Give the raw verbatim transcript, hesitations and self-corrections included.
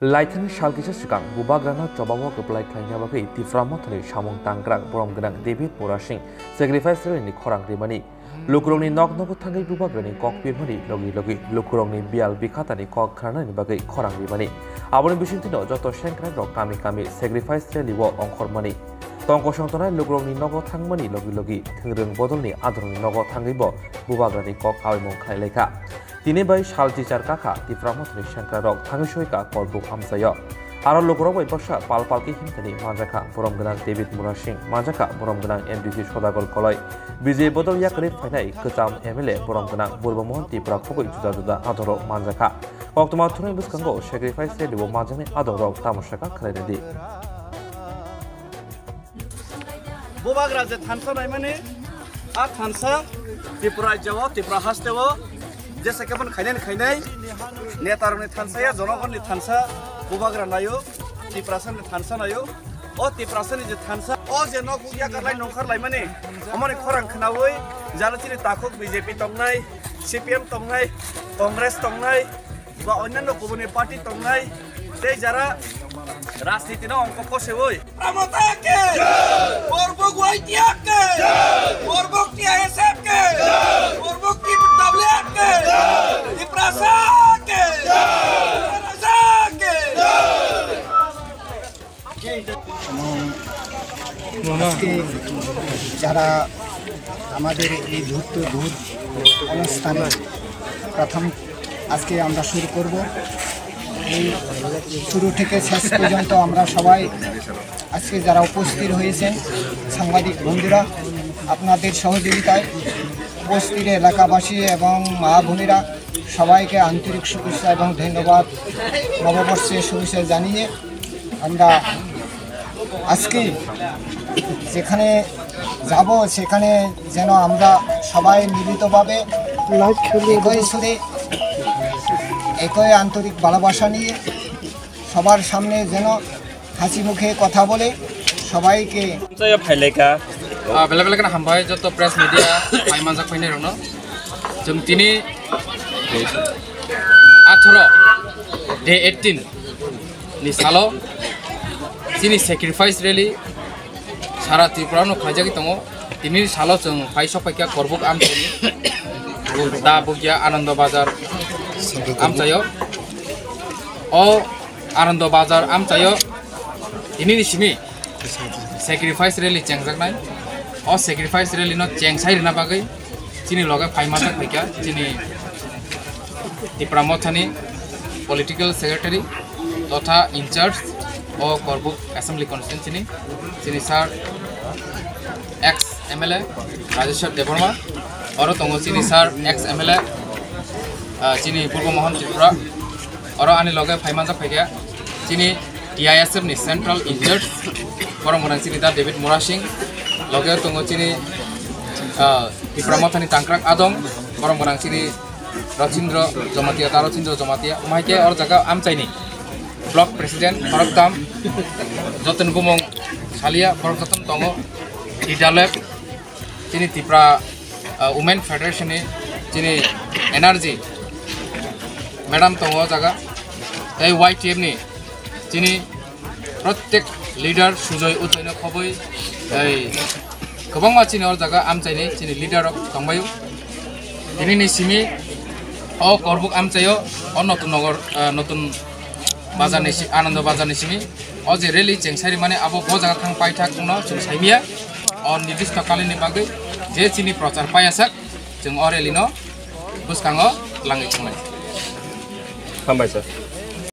Laithani sal kisa swkang Bubagrano chobao kwplai khlaina bagwi Tipra Mothani samung tangkrak borom gwnang David Murasing sacrifice rally ni khorang rimani. Lukurokni nok nogo thangwi Bubagrani kok pirmani logi logi lukurokni biyal bikhatani kok khnanani bagwi khorang rimani. Aboni bisingtwino joto sengkrakrok kami kami sacrifice rally o ongkhormani. Tongkosong tongnai lukurokni nogo thangmani logi logi thwngrwng bodolni adorokni nogo thangwibo Bubagrani kok aoimung khlai laikha. Tini bai sal chichar kakha Tipra Mothani sengkrakrok thangwi soika korbuk amchaio. Aro lukurok bai baksa pal palki himthani manjakha borom gwnang David Murasing, manjakha borom gwnang M D C Sodagar Koloi, B J P bodol yakarwi phainai kwcham M L A borom gwnang Burba Mohan Tipra khogwi juda juda adongrok manjakha. Koktwma thunai bwskango sacrifice rally o manjaknai adongrok tamo sakha khwlainai di. Bubagra je thansa naimani, a thansa Tripura rajyo o, Tripura haste o, jesa khe bono khainai khainai, neta rokni thansa ya, jonogonni thansa, Bubagra naio, Tiprasani thansa naio, o Tiprasani je thansa, o je nok yakarlai nongkhorlaimani, omoni khorang khnaui, jalo chini takhuk B J P tongnai, C P M tongnai, Congress tongnai, ba onnanno kubuni party tongnai, tei jara rajniti no ongkho koseui. Motha ke! Borbuk Y T F ke! Borbuk T I S F ke! Borbuk T W F ke! Tiprasa ke! Tiprasa ke! এবং আজকে যারা আমাদের এই ধূর্ত ধূর অনুষ্ঠানে প্রথম আজকে আমরা শুরু করব। এই শুরু থেকে শেষ পর্যন্ত আমরা সবাই আজকে যারা উপস্থিত হয়েছেন, সাংবাদিক বন্ধুরা, আপনাদের সহযোগিতায় উপস্থিত এলাকাবাসী এবং মা বোনেরা সবাইকে আন্তরিক শুভেচ্ছা এবং ধন্যবাদ, নববর্ষের শুভেচ্ছা জানিয়ে আমরা আজকে যেখানে যাব সেখানে যেন আমরা সবাই মিলিতভাবে একই সুরে, একই আন্তরিক ভালোবাসা নিয়ে সবার সামনে যেন হাসি মুখে কথা বলে সবাইকে Saya phaileka. Ah, belai belai kheno hambai joto press media phai manjak phainai rokno. Chwng tini atharo day eighteen ni salo chini sacrifice rally sara Tripura no khlaijagwi tongo. Tini salo chwng phai sok phaikha Korbuk amchaini da bugya Anando Bazar amchaio. O Anando Bazar amchaio tini ni simi sacrifice rally chengjaknai. O sacrifice rally no chengsai rwna bagwi chini loge phai manjak phaikha chini Tipra Mothani political secretary totha in charge o Korbuk assembly constituency ni chini sir ex M L A Rajeshwar Debbarma, oro tongo chini sir ex M L A, ah, chini Purbo Mohon Tripura, oro ani loge phai manjak phaikha chini T I S F ni central in charge, borom gwnang chini da David Murasing, loge tongo chini, ah, Tipra Mothani tangkrak adong, borom gwnang chini Rachindra Jamatia, da Rachindra Jamatia, omo hai khe oro jaga amchaini block president khoroktham, jotoni bumung salia khoroktham tongo, Idalep, chini Tipra, ah, Women Federation ni chini Energy madam tongo o jaga, tei Y T F ni chini protek leader Sujoy Utoino khobwi, ei, kwbangma chini o jaga amchaini chini leader rok tongbaio. Tini ni simi o Korbuk amchaio o Notun Nogor, ah, Notun Bazar ni si-, Anando Bazar ni simi o je rally cheng sari mani abo bo jaga thang paithak no chwng saimia o nirdisto kalini bagwi je chini prochar payasak chwng o rally no bwskango langwi thangnai. Hambai sir.